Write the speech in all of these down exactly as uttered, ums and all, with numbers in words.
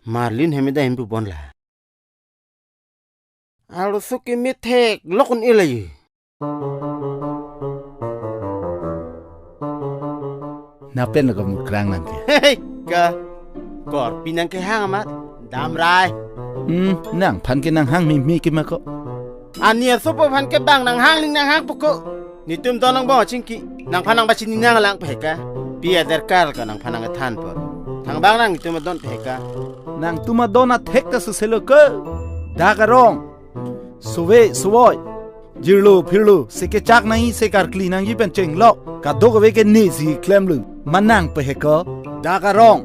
Marlin hem ida hem pu bon la. Arloso ke methek lok un-e la ye. Napen lo ko Mukrang nang ke. Hei, ka. Korpi nang kehang amat. Damrai. Hmm, nangphan ke nanghang meme ke ma ko. Ani asopo aphan ke bang nanghang ling nanghang po ko. Netum don nangbong achingki. Nangphan nang pachini nanglang pe he ka. Pi aderkar ka nangphan nang kethan po. Thangbang nang netum adon pe he ka. Nangtum adon athek ta suse lo ko. Dak arong. Sove, sovoi. Jirlo, phirlo, se kechak nangji, se karkli nangji pen chenglok. Kadokave ke nesi klemlo. Ma nang pe he ko. Dak arong.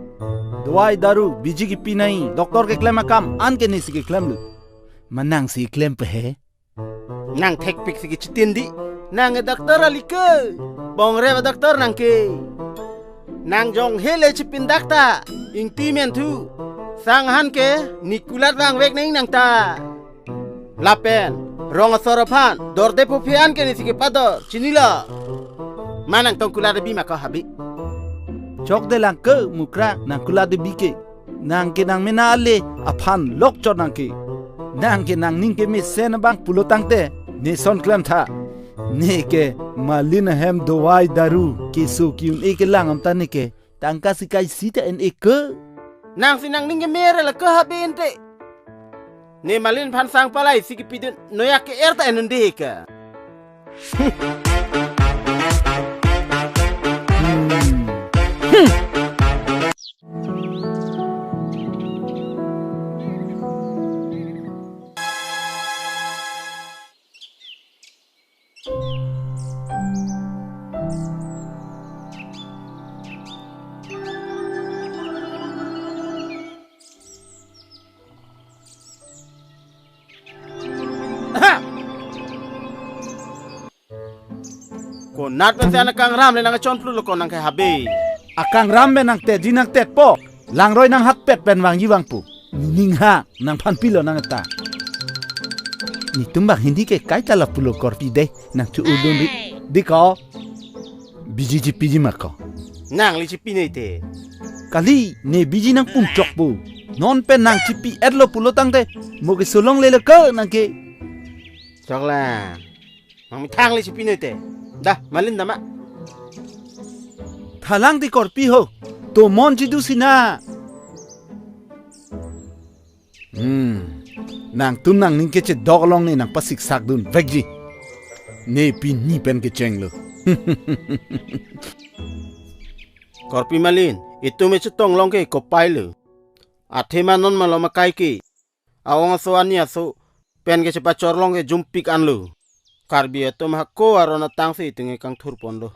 Dawai daru, biji kepi nangji, doctor keklem akam, an ke nesi keklem lo. Ma nangsi klem pe he. Nang thekpik si kechitin di. Nang ke doctor ali ke. Bongrep a-doctor nang ke. Nang jong hele chipin dak ta. Ingti men thu. Sanghan ke. Nekulat vangvek nang nang ta. Lapen. Rong asor aphan. Dorde pho phe an ke nesi kepador. Chinilo. Ma nang tong kulat abi ma ko habe. Chokde lang ke Mukrang nang kulat abi ke. Nang ke nang mena ale aphan lok chot nang ke. Nang ke nangning kemesen abang pulo tangte ne son klem tha. Ne ke Marlin ahem dawai daru keso ki-un-e kelang am ta ne ke tangka sikai sita en-e ke. Nangsi nangning keme re la ke habe ente. Ne Marlin aphan sang palai si kepidun noyak ke er ta en un-e ke. Aha! Konat pensi an akangram le nang chonplu lo ko nang ke habe. Akangram pen nang tetji nang tetpo. Langroi nang hakpet pen vangji vangpo. Ning ha nangphan pilo nang ta. Netum bang Hindi ke kaita lapu lo Korpi de nang chu udun ri. Di ko. Biji chipiji ma ko. Nangli chipi noi te. Kali ne biji nang pum chokpo. Non pen nang chipi-et lo pulo tangte. Mo keso longle lo ko nang ke. Choklang. Nang methang le chipi noi te. Dah, Marlin dam ma. Thalang ti Korpi ho. Tomon chidu sina. Hmm. Nangtum nangning kechedok along ne nang pasiksak dun vekji. Ne pini pen kecheng lo. Korpi Marlin, itum e chetong long ke kopai lo. Athema non malom akai ke. Aong aso ani aso pen kechepachor long ke jumpik an lo. Karbi atum hako aron atang si itum e kangthur pon lo.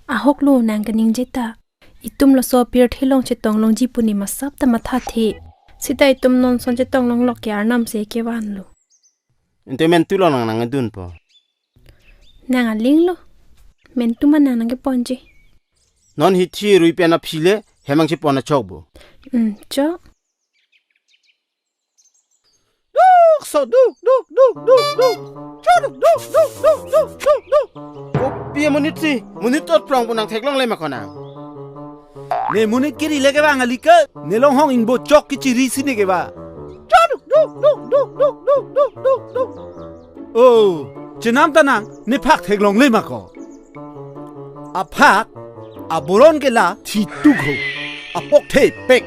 Ahok lo nang kaningje ta. Itum laso apirthe along chetong longji pu ne masap ta mathathe. Sita itum non son chetong long lok ke arnam si kevan lo. Ente mentu lo nang nang dunpo. Nang aling lo. Mentu ma nang nang keponji. Non hithi rui pen aphi le hem nang chepon achok bo. Hmm, chok. Duk so duk duk duk duk duk. Cho duk duk duk duk duk duk duk. Kopi amonit si, monit tot prong pu nang theklongle ma ko nang. Ne monit kiri le kevang ali ke, ne longhong ingbo chok kechiri si ne kevang. Cho duk duk duk duk duk duk duk duk duk. Oh, chenam ta nang, ne phak theklongle ma ko. Aphak, aboron ke la thituk ho. Apok thepek,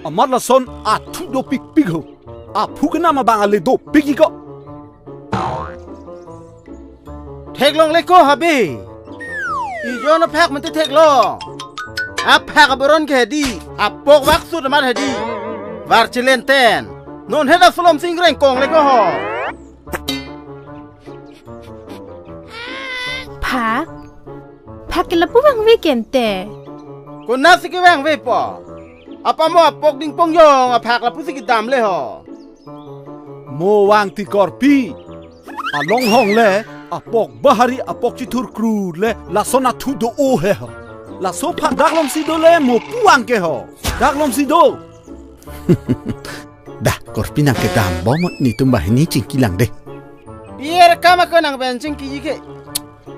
amat lason athu dopikpik ho. Aphu kenam abang ale dopik iko. Theklongle ko habe. Ijon aphak mati theklong. Aphak aboron ke hedi, apok baksut amat hedi. Var chilenten. Non heda sulom sing rengkong le ko ho. Phak? Phak ke lapu vangve ke ente. Konat si kevangvepo. Apamo apok dingpong jong aphak lapu si kedam le ho. Mo vang ti Korpi. Alonghong le apok bahari apok chithur krut le lason athu do-o he ho. Laso phak daklom si do le mo pu vang ke ho. Daklom si do. Dah, Korpi nang kedam bom netum banghini chingki lang de. Pier kama ko nang pen chingkiji ke.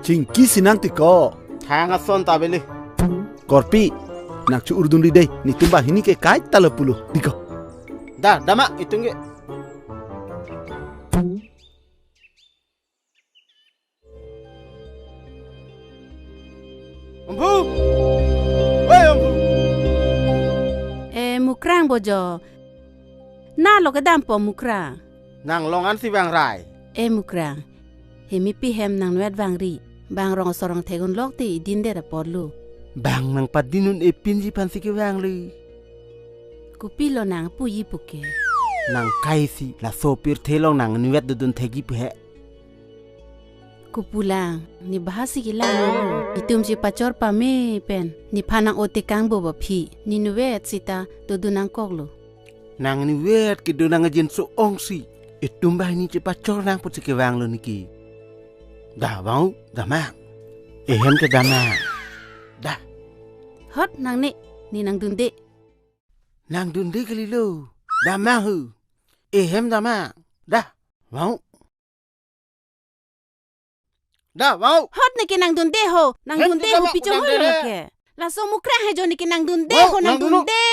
Chingki si nang ti ko. Thang ason ta beli. Korpi. Nang cho-urdunri dei, netum banghini ke kaita lo pulo. Diko. Da, dama, itum ke. Omphu! Oi, Omphu! Eh, Mukrang bojo. Na lo kedampo Mukrang. Nang long-an si vangrai. Eh, Mukrang. Hemi pi hem nang nuet vangri. Bang rong sorong thegun lok te idin der apor lo. Bang nang padinun epinji aphan si kevang le. Kopi lo nang puji puke. Nang kaisi laso pirthe along nang nuet dodun thekji pu he. Kopulang, ne bahasi kelang lo. Itum si pachor pame pen. Nephan nang ote kangbo ba phi. Ne nuet sita dodun nangkok lo. Nang nuet kedun nang ajinso ongsi. Itum banghini chepachor nang pu si kevang lo niki. Da vang, da mang. Ehem ke da mang. Da. Hot nangne, ne nang dunde. Nang dunde kalilo. Da mang hu. Ehem da mang. Da. Vang. Da, vang. Hot neke nang dunde ho. Nang hem dunde ho, da, pichong nang ho dunde. Lake. Laso Mukrang he jo neke nang dunde ho, nang dunde.